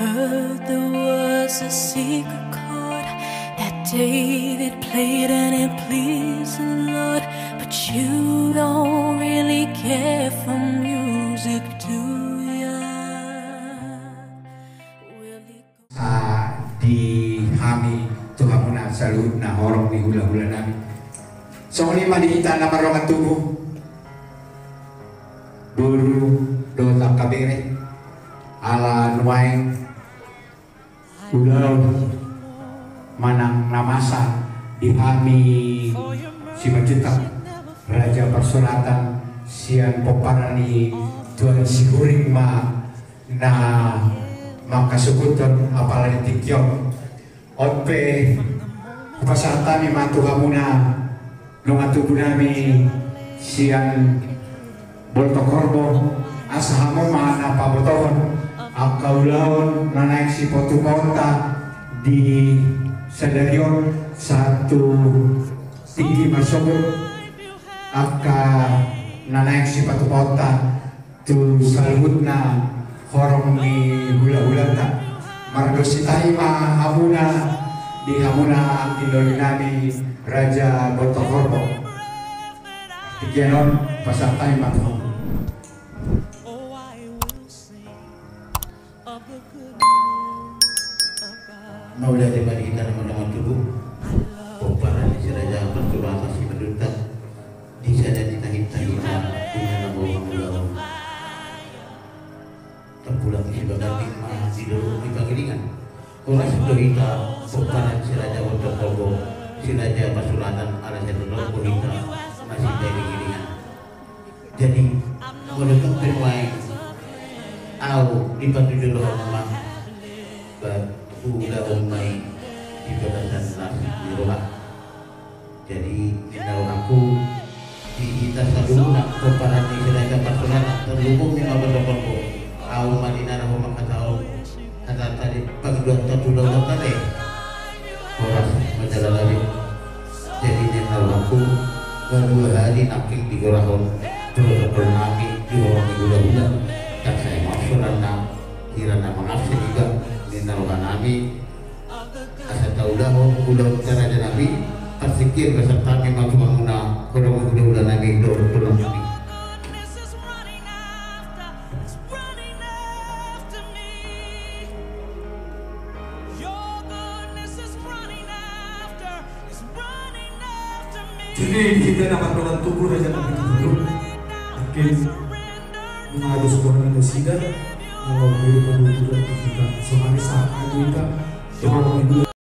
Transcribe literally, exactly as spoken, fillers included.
Heard there was a secret chord that David played and it pleased the Lord, but you don't really care for music, do ya? Well, it Sa di hami tu hamuna saluhutna horong ni hula-hula nami. Songon i ma di hita na mardongan tubu, boru dohot angka bere, ala nuaeng ulaon manang na masa di hami Simanjuntak, Raja Parsuratan sian pomparan ni Tuan Sihurik ma na manghasuhuthon apala di tingki on. On pe hupasahat hami ma tu hamuna dongan tubu nami sian Boltok Horbo, asa hamu ma na pabotohon angka ulaon na naeng sipatupaonta di sadari on sahat tu tingki marsogot, angka na naeng sipatupaonta tu saluhutna horong ni hula-hulanta. Mardos ni tahi ma hamuna di hamuna anggi doli nami Raja Boltok Horbo. Tingki on pasahat hami ma tu hamu. Mauliate ma di hita na mardongan tubu, pomparan ni si Raja Parsuratan Simanjuntak, di sada ni tahi-tahita di na naeng ulaon. Tarpulak ni sibaganding ma di dolok ni Pangilingan. Horas do hita pomparan si Raja Boltok Horbo, si Raja Parsuratan, ala sai tolong do hita masida di gilingan. Jadi molo tung pe nuaeng ahu dipatujolo hamu ma, ba huulahon ma i di bagasan las ni roha. Jadi ninna rohangku, di hita saluhutna pomparan ni si Raja Parsuratan, tarlumobi ma Boltok Horbo, ahu ma di na laho manghatahon hata tadi, pangidoanta tu ulaonta be. Horas ma jala gabe. Jadi ninna rohangku, nga dua hali nangkin digorahon protokol nami di horong ni hula-hula. Ndang sai maksud na hira na mangabsen iba, ninna roha nami, asa taulahon ulaonta raja nami. Parsingkir pasahat hami ma tu hamuna horong ni hula-hula nami dohot tulang nami. Jadi di hita na mardongan tubu, raja nami tu jolo, mungkin nunga dos bona nasida, nunga boi padu tu hita. Sonari sahat hami tu hita, coba menunggu.